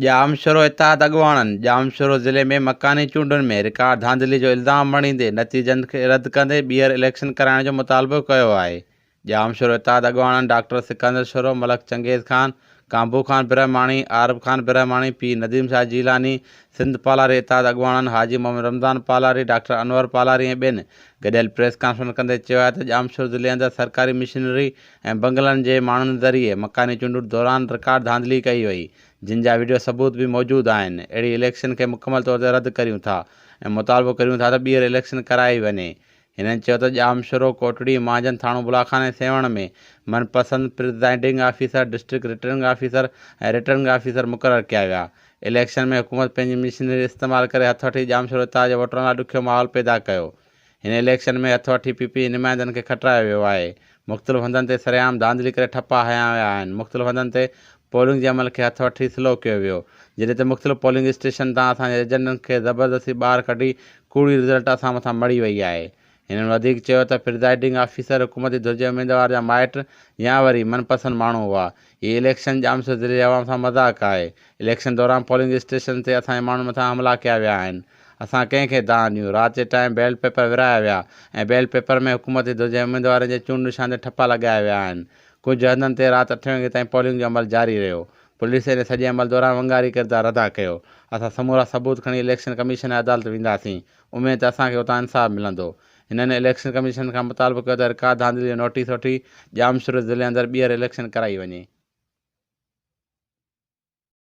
ڄامشورو اتحاد اڳواڻن ڄامشورو ضلعي ۾ مڪاني چونڊن ۾ رڪارڊ ڌانڌلي جو الزام مڙهيندي نتيجن کي رد ڪندي ٻيهر اليڪشن ڪرائڻ جو مطالبو ڪيو آهي. ڄامشورو اتحاد اڳواڻن ڊاڪٽر سڪندر شورو، ملڪ چنگيز خان، ڪانڀو خان برهماڻي، عارب خان برهماڻي، پير نديم شاهه جيلاني، سنڌ پالاري اتحاد اڳواڻن حاجي محمد رمضان پالاري، ڊاڪٽر انور پالاري ۽ ٻين گڏيل پريس ڪانفرنس ڪندي چيو آهي ته ڄامشورو ضلعي اندر سرڪاري مشنري ۽ بنگلن جي ماڻهن ذريعي مڪاني چونڊن دوران رڪارڊ ڌانڌلي ڪئي وئي جن جا وڊيو ثبوت به موجود آهن، اهڙي اليڪشن کي مڪمل طور تي رد ڪريون ٿا ۽ مطالبو ڪريون ٿا ته ٻيهر اليڪشن ڪرائي وڃي. هنن چيو ته ڄامشورو، ڪوٽڙي، مهاجن ٿاڻو بلاخاني سيوهڻ ۾ من پسند presiding officer, district returning officer ۽ returning officer مقرر ڪيا ويا. اليڪشن ۾ حڪومت پنهنجي مشنري استعمال ڪري هٿ وٺي ڄامشورو اتحاد جي ووٽرن لاء ڏکيو ماحول پيدا ڪيو. هن اليڪشن ۾ هٿ وٺي پي پي جي نمائندن کي کٽرايو ويو آهي. مختلف هنڌن تي سرعام ڌانڌلي ڪري ٺپا هنيا ويا آهن. مختلف هنڌن تي پولنگ جي عمل کي هٿ وٺي سلو ڪيو ويو. جڏهن ته مختلف پولنگ اسٽيشن تان اسان جي ايجنٽن کي زبردستي ٻاهر ڪڍي ڪوڙي رزلٽ اسان مٿان مڙهي وئي آهي. هنن وڌيڪ چيو ته پرزائيڊنگ آفيسر حڪومتي ڌر جي اميدوار جا مائٽ يا وري من پسند ماڻهو هئا. هي اليڪشن ڄامشوري ضلعي جي عوام سان مذاق آهي. اليڪشن دوران پولنگ اسٽيشن تي اسان جي ماڻهن مٿان حملا ڪيا ويا آهن. اسان ڪنهن کي دانهن ڏيون؟ رات جي ٽائيم بيلٽ پيپر ورهايا ويا ۽ بيلٽ پيپر ۾ حڪومتي ڌر جي اميدوارن جي چونڊ نشان تي ٺپا لڳايا ويا آهن. ڪجهه هنڌن تي رات اٺين وڳي تائين پولنگ جو عمل جاري رهيو. پوليس ان سڄي عمل دوران ونگاري ڪردار ادا ڪيو. اسان سمورا ثبوت کڻي اليڪشن ڪميشن ۽ عدالت وينداسين. اميد ته اسان کي اتان انصاف ملندو. هنن اليڪشن ڪميشن کان مطالبو ڪيو ته رڪارڊ ڌانڌلي جو نوٽيس وٺي ڄامشوري ضلعي اندر ٻيهر اليڪشن ڪرائي وڃي.